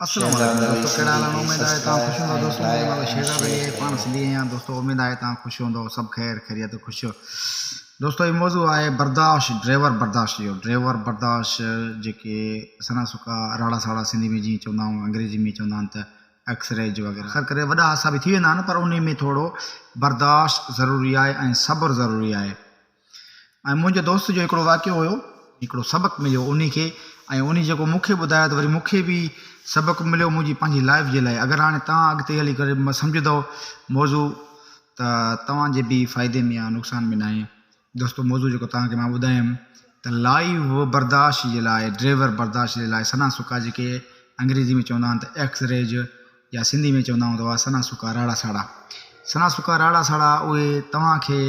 السلام شهزاد عليڪم علي دوستو ڪهڙا سنڌي حال آهن کي اميد آهي توهان خوش سبسڪرائب هوندو ۽ دوستو منهنجو لائيڪ نالو ۽ شهزاد شيئر علي آهي ڪيو. پاڻ سنڌي آهيان دوستو اميد آهي توهان خوش هوندو سڀ خير خيريت خوش دوستو هي موضوع آهي برداشت ڊريور برداشت جو ڊريور برداشت جيڪي سنا سڪا راڙا ساڙا سنڌي ۾ جيئن چوندا آهيون انگريزي ۾ چوندا آهن ته ايڪسريج وغيره خير ڪري وڏا حادثا به ٿي ويندا آهن پر انهي ۾ ٿورو برداشت ضروري آهي ۽ صبر ضروري آهي ۽ منهنجي دوست جو هڪڙو واقعو هيو. هڪڙو سبق مليو انهي کي ۽ انهي جيڪو مون کي ٻڌايو ته وري مون کي به سبق مليو منهنجي پنهنجي لائف جي لاء اگر هاڻي توهان اڳتي هلي ڪري سمجهندو موضوع ته توهان جي به فائدي ۾ آهي نقصان ۾ ناهي دوستو موضوع جيڪو توهان کي مان ٻڌايم ته لائيو برداشت جي لاء ڊريور برداشت جي لاء سنا سڪا جيڪي انگريزي ۾ چوندا آهن ته ايڪس ريز يا سنڌي ۾ چوندا آهيون ته اها سنا سڪا راڙا ساڙا سنا سڪا راڙا ساڙا اهي توهان کي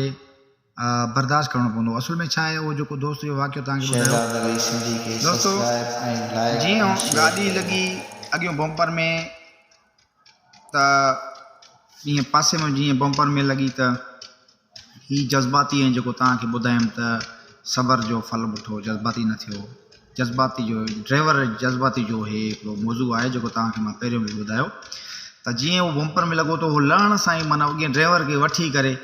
برداشت ڪرڻو پوندو اصل ۾ ڇا آهي اهو جيڪو دوست جو واقعو توهان کي ٻڌايو شهزاد علي سنڌي کي دوستو سبسڪرائب ۽ لائيڪ جيئن ۽ شيئر گاڏي ڪيو. لڳي اڳيون بمپر ۾ ته ائين پاسي ۾ جيئن بمپر ۾ لڳي ته هي جذباتي ۽ جيڪو توهان کي ٻڌايم ته صبر جو ڦل مٺو جذباتي نه ٿيو جذباتي جو ڊرائيور جذباتي جو هي هڪڙو موضوع آهي جيڪو توهان کي مان پهريون به ٻڌايو ته جيئن هو بمپر ۾ لڳو ته هو لهڻ سان ئي معنيٰ اڳئين ڊرائيور کي وٺي ڪري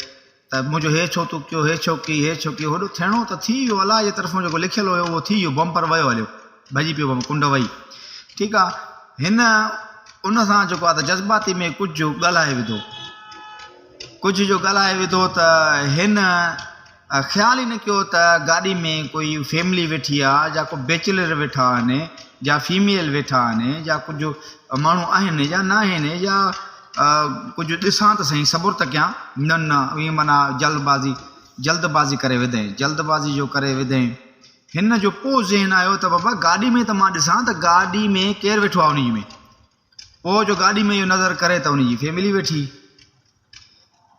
ته منهنجو هي ڇو تون ڪيو هي ڇو ڪيئي هي ڇو ڪيو هوڏو ٿيڻو ته ٿي ويو الله جي طرفون جيڪو لکيل هيو اهو ٿي ويو بمپر ويو هليو ڀڄي پيو بم ڪنڊ وئي ٺيڪ آ هن ان سان جيڪو آ ته جذباتي ۾ ڪجهه ڳالهائي وڌو ڪجهه جو ڳالهائي وڌو ته هن خيال ئي نه ڪيو ته گاڏي ۾ ڪوئي فيملي ويٺي آ يا ڪو بيچلر ويٺا آهن يا فيميل ويٺا آهن يا ڪجهه ماڻهو آهن يا نه آهن يا ڪجهه ڏسان ته سهي صبر ته ڪيان. نه نه ائين معنيٰ جلد بازي جلد بازي ڪري وڌئين. جلد بازي جو ڪري وڌئين. هن جو پوء ذهن آيو ته بابا گاڏي ۾ ته مان ڏسان ته گاڏي ۾ ڪير ويٺو آهي انهيء ۾. پوء جو گاڏي ۾ اهو نظر ڪري ته انهيء جي فيملي ويٺي.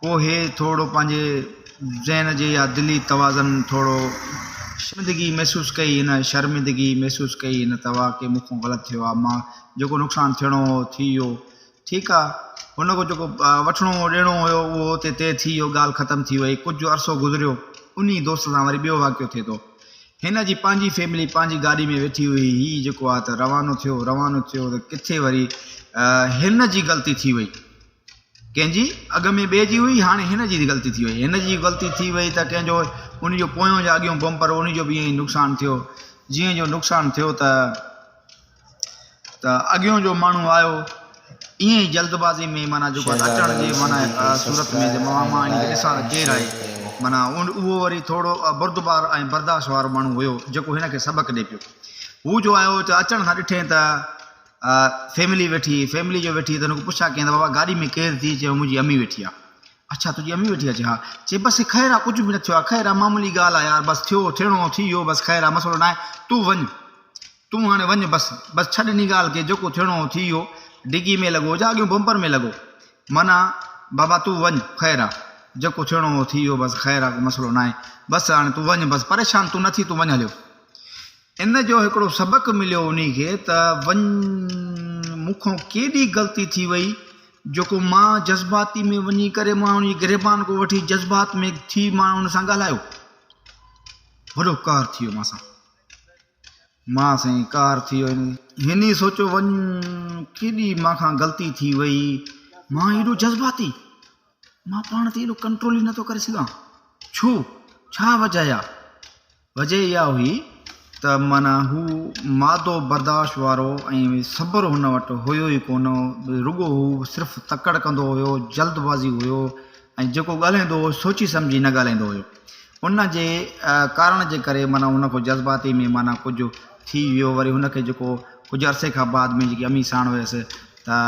پوء هي ٿورو پنهنجي ذهن جي يا دلي توازن ٿورو شرمندگي محسوس ڪئي هن شرمندگي محسوس ڪئي هن ته واقعي مون کان غلط ٿيو آهي مان جيڪو نقصان ٿيڻو هو ٿي ويو. ٺيڪ آ، هن کان جيڪو وٺڻو هو ڏيڻو هيو اهو اتي طئي ٿي ويو، ڳالهه ختم ٿي وئي. ڪجهه عرصو گذريو، انهي دوست سان وري ٻيو واقعو ٿئي ٿو. هن جي پنهنجي فيملي پنهنجي گاڏي ۾ ويٺي هئي، هي جيڪو آ ته روانو ٿيو، روانو ٿيو ته ڪٿي وري هن جي غلطي ٿي وئي. ڪنهن جي؟ اڳ ۾ ٻئي جي هئي، هاڻي هن جي غلطي ٿي وئي. هن جي غلطي ٿي وئي ته ڪنهن جو ان جو پويون يا اڳيون بمپر ان جو به ائين ئي نقصان ٿيو. جيئن جو نقصان ٿيو ته. ته اڳيون جو ماڻهو آيو ائين ئي جلد بازي ۾ معنيٰ جيڪو آهي شهزاد اچڻ جي علي معنيٰ سنڌي کي صورت ۾ سبسڪرائب مان ۽ مان ان کي لائيڪ ڏسان ته ۽ ڪير شيئر آهي ڪيو. معنيٰ اهو وري ٿورو بردبار ۽ برداشت وارو ماڻهو هيو جيڪو هن کي سبق ڏئي پيو هو جو آيو ته اچڻ سان ڏٺئين ته فيملي ويٺي فيملي جو ويٺي ته هن کان پڇا ڪيائين ته بابا گاڏي ۾ ڪير ٿي چيو منهنجي امي ويٺي آهي اڇا تنهنجي امي ويٺي آهي چي ها چي بس خير آهي ڪجهه به نه ٿيو آهي خير آهي معمولي ڳالهه آهي يار بس ٿيو ٿيڻو هو ٿي ويو بس خير آهي مسئلو ناهي تون وڃ تون هاڻي وڃ بس بس ڇڏ انهي ڳالهه کي جيڪو ٿيڻو هو ٿي ويو ڊگي ۾ لڳو يا اڳيون بمپر ۾ لڳو معنيٰ بابا تون وڃ خير آ جيڪو ٿيڻو هو ٿي ويو بس خير آ ڪو مسئلو ناهي بس هاڻي تون وڃ بس پريشان تون نه ٿي تون وڃ هليو ان جو هڪڙو سبق مليو انهي کي ته وڃ مون کان ڪيڏي غلطي ٿي وئي جيڪو مان جذباتي ۾ وڃي ڪري مان ان جي گريبان کان وٺي جذبات ۾ ٿي مان ان سان ڳالهايو وڏو قهر ٿي ويو مان سان. مان سائين ڪار ٿي ويو. هن ئي سوچيو وڃ ڪيڏي مان کان غلطي ٿي وئي. مان ايڏو جذباتي. مان پاڻ تي ايڏو ڪنٽرول ئي نٿو ڪري سگهان. ڇو؟ ڇا وجه آ؟ وجه اها هئي ته معنيٰ هو مادو برداشت وارو ۽ صبر هن وٽ هيو ئي ڪونه. رڳو هو صرف تڪڙ ڪندو هيو، جلدبازي هيو ۽ جيڪو ڳالهائيندو هو سوچي سمجهي نه ڳالهائيندو هيو. ان جي ڪارڻ جي ڪري معنيٰ هن کان جذباتي ۾ معنيٰ ڪجهه ٿي ويو وري هن کي جيڪو ڪجهه عرصي کان بعد ۾ جيڪي امي ساڻ هيس ته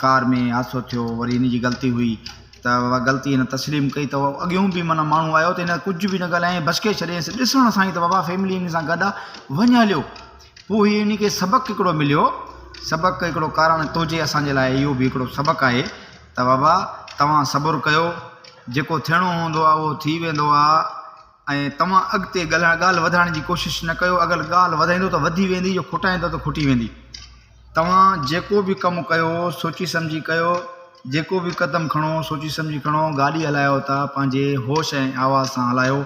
ڪار ۾ حادثو ٿيو وري هن جي غلطي هئي ته اها غلطي هن تسليم ڪئي ته اڳيون به معنيٰ ماڻهو آيو ته هن ڪجهه به نه ڳالهايائين بشڪي ڇڏيائينس ڏسڻ سان ئي ته بابا فيملي هن سان گڏ آ وڃ هليو پوء هي هن کي سبق هڪڙو مليو سبق هڪڙو ڪارڻ تنهنجي اسان جي لاء اهو به هڪڙو سبق آهي ته بابا توهان صبر ڪيو جيڪو ٿيڻو هوندو آهي اهو ٿي ويندو آهي ۽ توهان اڳتي ڳالهائڻ ڳالهه وڌائڻ جي ڪوشش نه ڪيو اگر ڳالهه وڌائيندو ته وڌي ويندي جو کٽائيندو ته کٽي ويندي توهان جيڪو به ڪم ڪيو سوچي سمجهي ڪيو جيڪو به قدم کڻو سوچي سمجهي کڻو گاڏي هلايو ته پنهنجي هوش ۽ آواز سان هلايو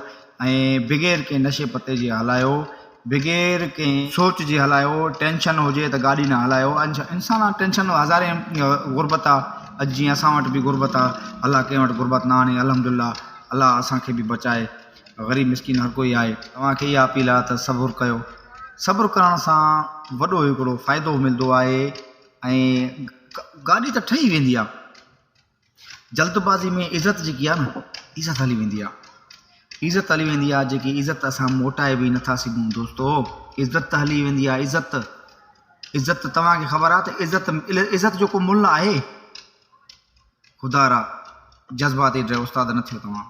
۽ بغير ڪنهن نشي پتي جي هلايو. بغير ڪنهن سوچ جي هلايو ٽينشن هجي ته گاڏي نه هلايو انسان آ ٽينشن هزارين غربت آ اڄ جيئن اسان وٽ به غربت آ الله ڪنهن وٽ غربت نه آڻي الحمد لله الله اسان کي به بچائي غريب مسڪين هر ڪوئي آهي توهان کي اها اپيل آ ته صبر ڪيو صبر ڪرڻ سان وڏو هڪڙو فائدو ملندو آهي ۽ گاڏي ته ٺهي ويندي آ جلد بازي ۾ عزت جيڪي آهي نه عزت هلي ويندي آهي عزت هلي ويندي آهي جيڪي عزت اسان موٽائي به نٿا سگهون دوستو عزت ته هلي ويندي آهي عزت عزت توهان کي خبر آهي ته عزت عزت جو ڪو ملهه آهي خدا را جذباتي ڊرائيور استاد نه ٿيو توهان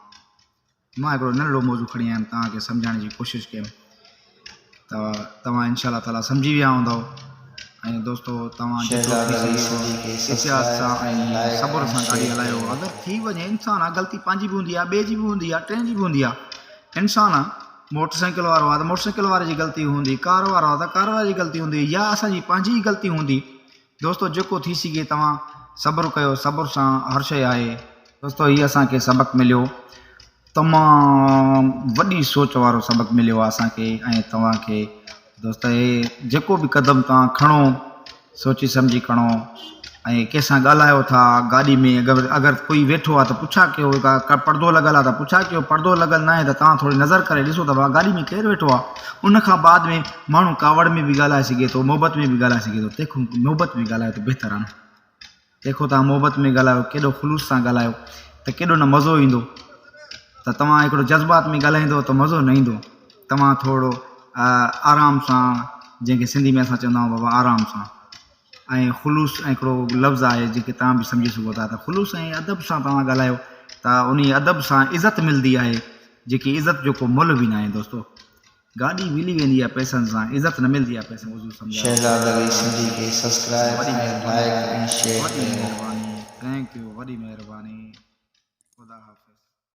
مان هڪڙو ننڍڙو موضوع کڻي آيم توهان کي سمجهائڻ جي ڪوشش ڪيم ته توهان انشاء الله تعالي سمجهي ويا هوندؤ ۽ دوستو توهان جيترو شهزاد ٿي علي سگهيو سنڌي کي احتياط سبسڪرائب سان ۽ ۽ لائيڪ صبر ۽ سان گاڏي شيئر هلايو ڪيو. اگر ٿي وڃي انسان آ غلطي پنهنجي به هوندي آ ٻئي جي به هوندي آ ٽئين جي به هوندي آ انسان آ موٽر سائيڪل وارو آ ته موٽر سائيڪل واري جي غلطي هوندي ڪار وارو آ ته ڪار واري جي غلطي هوندي يا اسان جي پنهنجي ئي غلطي هوندي دوستو جيڪو ٿي سگهي توهان صبر ڪيو صبر سان هر شيء آهي. دوستو هي اسان کي سبق مليو تمام وڏي سوچ وارو سبق مليو آهي اسان کي ۽ توهان کي دوست هي جيڪو به قدم توهان کڻو سوچي سمجهي کڻو ۽ ڪنهن سان ڳالهايو ٿا گاڏي ۾ اگر اگر ڪوئي ويٺو آهي ته پڇا ڪيو ڪا پردو لڳل آهي ته پڇا ڪيو پردو لڳل ناهي ته توهان ٿوري نظر ڪري ڏسو ته گاڏي ۾ ڪير ويٺو آهي ان کان بعد ۾ ماڻهو ڪاوڙ ۾ به ڳالهائي سگهي ٿو محبت ۾ به ڳالهائي سگهي ٿو تنهن کان محبت ۾ ڳالهايو ته بهتر آهي نه تنهن کان توهان محبت ۾ ڳالهايو ڪيڏو خلوص سان ڳالهايو ته ڪيڏو نه مزو ايندو ته توهان هڪڙو جذبات ۾ ڳالهائيندو ته مزو نه ايندو توهان ٿورو آرام سان جنهن کي سنڌي ۾ اسان چوندا آهيون بابا آرام سان ۽ خلوص ۽ هڪڙو لفظ آهي جنهن کي توهان به سمجهي سگهو ٿا ته خلوص ۽ ادب سان توهان ڳالهايو ته انهي ادب سان عزت ملندي آهي جيڪي عزت جو ڪو ملهه به ناهي دوستو گاڏي ملي ويندي آهي پئسن سان عزت نه ملندي آهي پئسن موضوع سمجهايو شهزاد علي سنڌي کي سبسڪرائب وڏي ۽ مهرباني لائيڪ ۽ شيئر وڏي ڪيو. مهرباني thank you وڏي مهرباني خدا حافظ.